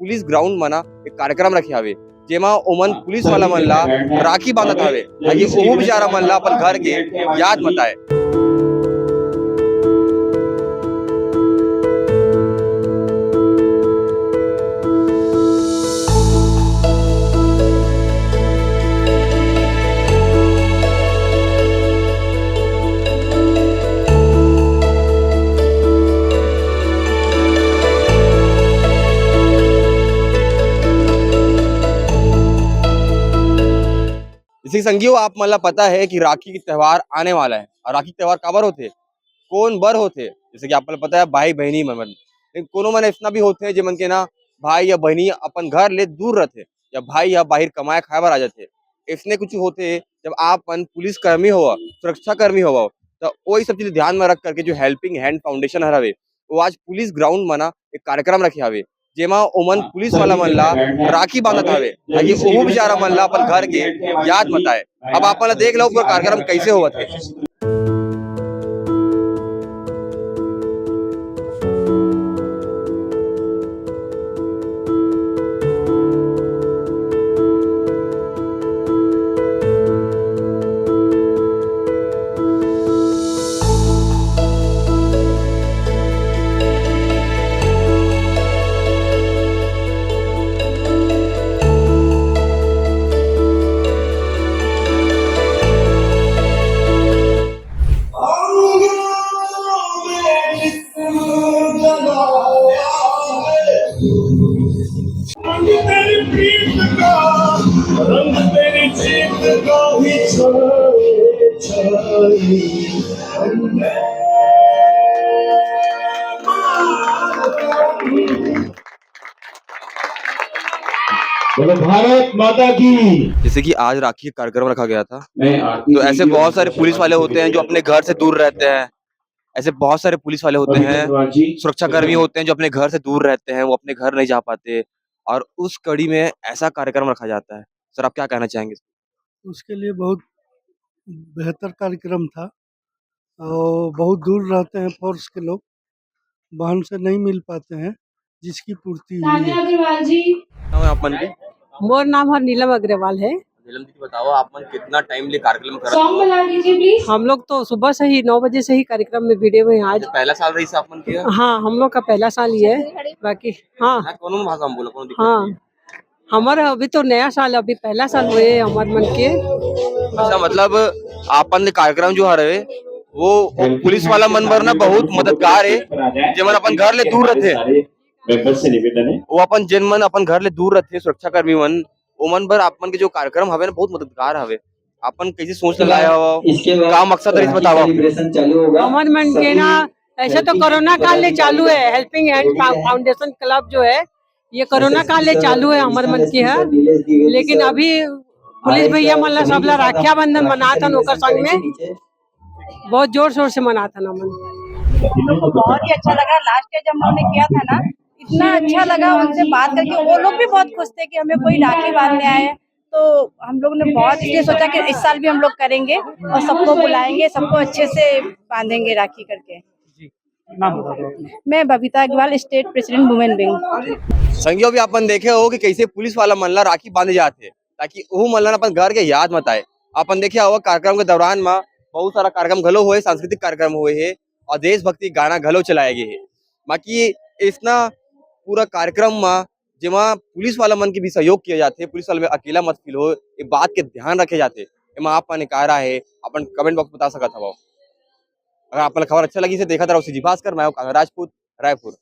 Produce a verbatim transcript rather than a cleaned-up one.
Police ground म ना एक कार्यक्रम रखे हवे, जेमा ओमन पुलिस वाला मन ला राखी बांधत हवे, ताकि ओहू बेचारा मन ला अपन घर के याद मताए। जैसे कि संगियो, आप मन ला पता है कि राखी के त्योहार आने वाला है, और राखी के त्योहार काबर होते, कौन बर होते? जैसे कि आप मन ला पता है, भाई बहनी मन, लेकिन कोनो मन ऐसना भी होते हैं, जेमन के ना भाई या बहनी अपन घर ले दूर रहते, या भाई या बाहर कमाए खाए बर आ जाते। ऐसने कुछ होते, जब आप मन पुलिस कर्मी होवा, सुरक्षा कर्मी होवा, तो वही सब चीज ध्यान में रख करके जो हेल्पिंग हैंड फाउंडेशन हर हवे, वो आज पुलिस ग्राउंड में ना एक कार्यक्रम रखे हवे, जेमा ओमन पुलिस वाला मन ला राखी बांधत हवे, ताकि ओहू बेचारा मन ला अपन घर के याद मताए। अब आप मन ला देख लो पूरा कार्यक्रम कैसे होवत है। रंग तेरी प्रीत का, रंग तेरी जीत का ही छाए, छाए। वंदे मातरम। बोलो भारत माता की। जैसे कि आज राखी का कार्यक्रम रखा गया था, मैं आरती तो ऐसे वीडियो बहुत सारे पुलिस वाले होते हैं जो अपने घर से दूर रहते हैं। ऐसे बहुत सारे पुलिस वाले होते हैं, सुरक्षाकर्मी होते हैं जो अपने घर से दूर रहते हैं, वो अपने घर नहीं जा पाते, और उस कड़ी में ऐसा कार्यक्रम रखा जाता है। सर, आप क्या कहना चाहेंगे? उसके लिए बहुत बेहतर कार्यक्रम था। और बहुत दूर रहते हैं फोर्स के लोग, वाहन से नहीं मिल पाते हैं, जिसकी पूर्ति हुई है। तान्या अग्रवाल जी। नाम है आप मन के? मोर नाम हर नीलम अग्रवाल है। नीलम जी, बताओ, आप मन कितना टाइम ले कार्यक्रम कर रहे हो? हम लोग तो सुबह से ही नौ बजे से ही कार्यक्रम में भिड़े हुए हैं आज। पहला साल रही आप मन के? हाँ, हम लोग का पहला साल ही है। बाकी हाँ, हाँ, कोनो भाषा में बोलो, कोनो दिक्कत हाँ। नहीं है। हमर अभी तो नया साल, अभी पहला साल हुए हमर मन के। अच्छा, मतलब, आपन ले कार्यक्रम जो हरे, वो, वो पुलिस वाला मन बर ना बहुत मददगार है, जेमन अपन घर ले दूर रहते हैं। मेंबर से निवेदन है। वो अपन जेन मन अपन घर ले दूर रहते हैं, सुरक्षा कर्मी मन, वो मन बर आप मन के जो कार्यक्रम हवे ना, बहुत मददगार हवे। अपन कैसे सोच लगाया हो? इसके बाद का मकसद रहिस, बताओ। सेलिब्रेशन चालू होगा। हमर मन के ना, ऐसे तो कोरोना काल ले चालू है, हेल्पिंग हैंड फा-, फाउंडेशन क्लब जो है, ये कोरोना काल ले चालू है हमर मन के है, लेकिन अभी पुलिस भैया मन ला सब ला रक्षाबंधन मनात हन, ओकर संग में बहुत जोर शोर से मनात हन हमन। हम लोग को बहुत ही अच्छा लगा, लास्ट ईयर जब हमने किया था ना, इतना अच्छा लगा उनसे बात करके। वो लोग भी बहुत खुश थे कि हमें कोई राखी बांधने आए, तो हम लोग ने बहुत इसलिए सोचा कि इस साल भी हम लोग करेंगे और सबको बुलाएंगे, सबको अच्छे से बांधेंगे राखी करके। नाम बता दो अपना। मैं Babita Agrawal, state president women wing. संगियो, भी अपन देखे हो कि कैसे पुलिस वाला मन ला राखी बांधे जाते, ताकि ओहू मन ला अपन घर के याद मत आए। अपन देखे हो कार्यक्रम के दौरान में बहुत सारा कार्यक्रम घलो हुए, सांस्कृतिक कार्यक्रम हुए है और देशभक्ति गाना घलो चलाए गए है। बाकी इसना पूरा कार्यक्रम में जेमा पुलिस वाला मन के भी सहयोग किया जाथे, पुलिस वाला में अकेला मत फील हो, ये बात के ध्यान रखे जाथे। एमा आप मन का राय हे, अपन कमेंट बॉक्स बता सकत हवव। अगर आप मन खबर अच्छा लगी से देखत रहो सीजी भास्कर, मैं हूं कान्हा राजपूत, रायपुर।